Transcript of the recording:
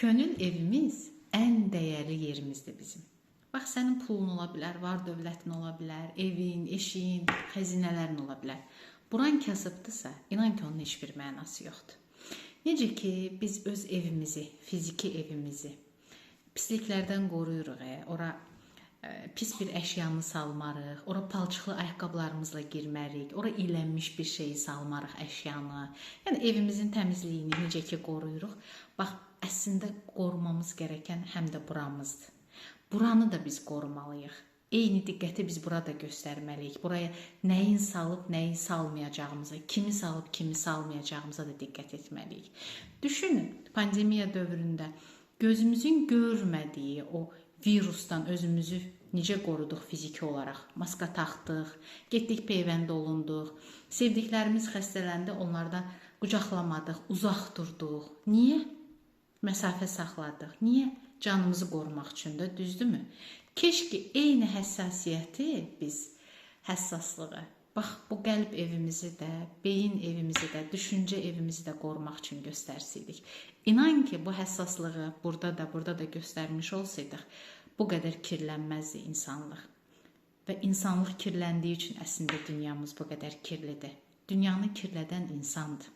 Könül evimiz ən dəyərli yerimizdir bizim. Bax, sənin pulun ola bilər, var dövlətin ola bilər, evin, eşiyin, xəzinələrin ola bilər. Buran kasıbdırsa, inan ki, onun heç bir mənası yoxdur. Necə ki, biz öz evimizi, fiziki evimizi pisliklərdən qoruyuruq, ora pis bir əşyanı salmarıq, ora palçıqlı ayaqqabılarımızla girmərik, ora iylənmiş bir şeyi salmarıq, əşyanı. Yəni evimizin təmizliyini necə ki qoruyuruq, bax, əslində qorumamız gərəkən həm də buramızdır. Buranı da biz qorumalıyıq. Eyni diqqəti biz burada göstərməliyik. Buraya nəyin salıb, nəyin salmayacağımıza, kimi salıb, kimi salmayacağımıza da diqqət etməliyik. Düşünün, pandemiya dövründə gözümüzün görmədiyi o virusdan özümüzü necə qoruduq fiziki olaraq? Maska taxdıq, getdik peyvənd olunduq, sevdiklərimiz xəstələndi, onlardan qucaqlamadıq, uzaq durduq. Niyə? Məsafə saxladıq. Niyə? Canımızı qorumaq üçün də, düzdürmü? Keşke eyni həssasiyyəti biz, həssaslığı, bax bu qəlb evimizi də, beyin evimizi də, düşüncə evimizi də qorumaq üçün göstərsəydik. İnan ki, bu həssaslığı burada da, burada da göstərmiş olsaydıq, bu qədər kirlənməzdi insanlıq. Və insanlıq kirləndiyi üçün əslində dünyamız bu qədər kirlidir. Dünyanı kirlədən insandır.